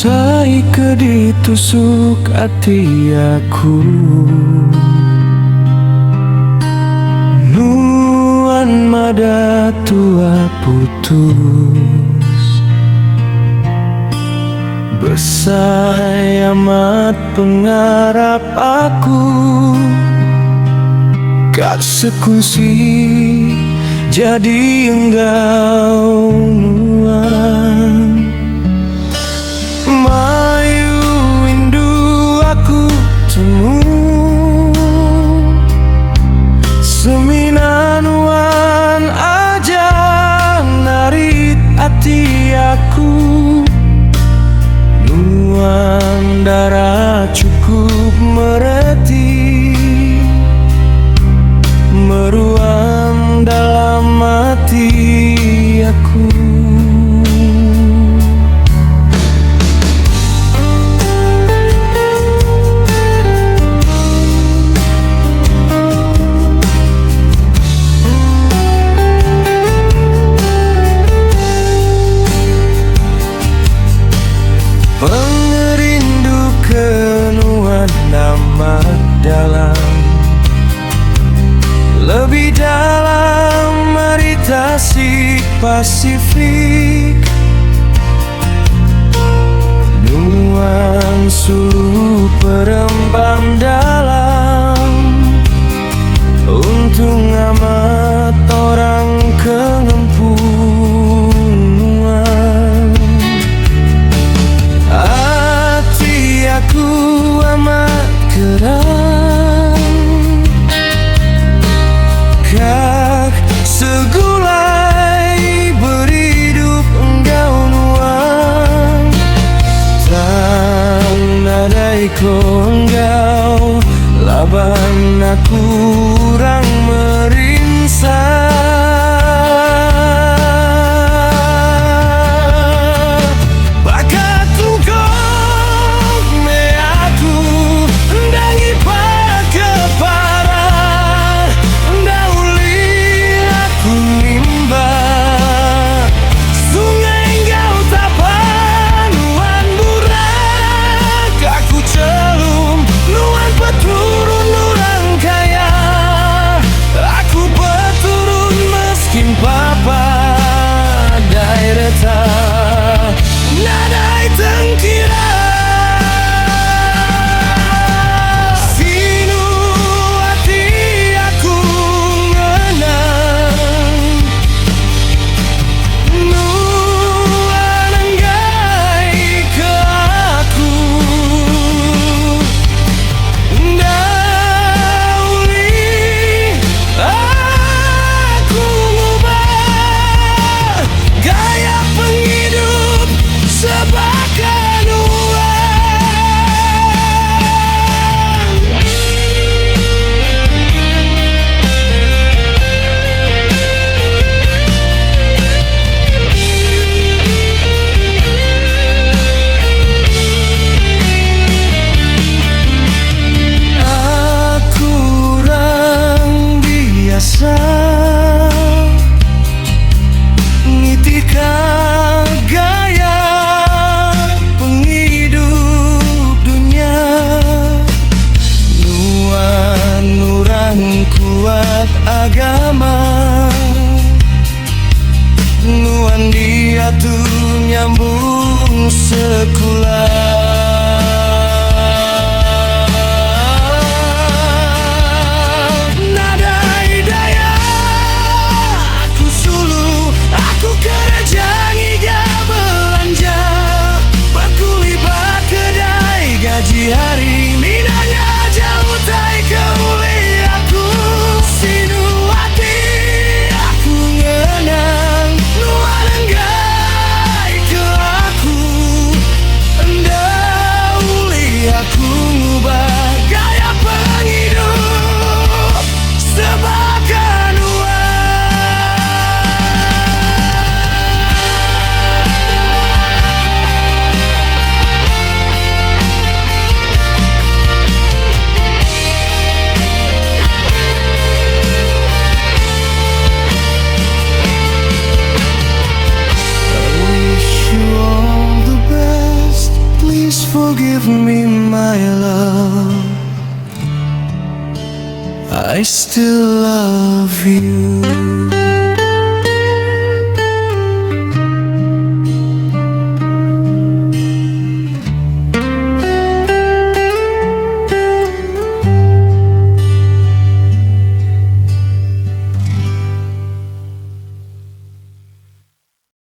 Asai ke ditusuk ati aku. Nuan madah tua putus. Besai amat pengarap aku. Ka sekunsi jadi enggau nuan. Mayuh indu aku temu. Semina nuan aja narit ati aku. Nuan dara chukup mereti. Meruan dalam ati aku. Pengerindu ke nuan amat dalam. Lebih dalam ari tasik Pasifik. Nuan sulu perembam dalam. Untung amat orang ke ngempu nuan. Ati aku amat keran. Kak segulai beridup enggau nuan. Tang nadai ko enggau laban aku urang merinsa. Baka tungkok meh aku enda ngipak ke para. Enda ulih aku nimba sungai enggau tapa. Nuan burak aku chelum, nuan peturun orang kaya. Aku peturun meskin papa dai reta nadai tengkira. Sinu ati aku ngenang nuan enggai ke aku. Enda ulih aku ngubah gaya pengidup sebaka nuan. Aku orang biasa nitihka gaya pengidup dunya. Nuan orang kuat agama. Nuan diatu nyambung sekula. Nadai daya aku sulu, aku kereja ngiga belanja. Bekuli ba kedai gaji hari mina nya aja utai ke ulih aku. Sinu ati aku ngenang nuan enggai ke aku. I still love you.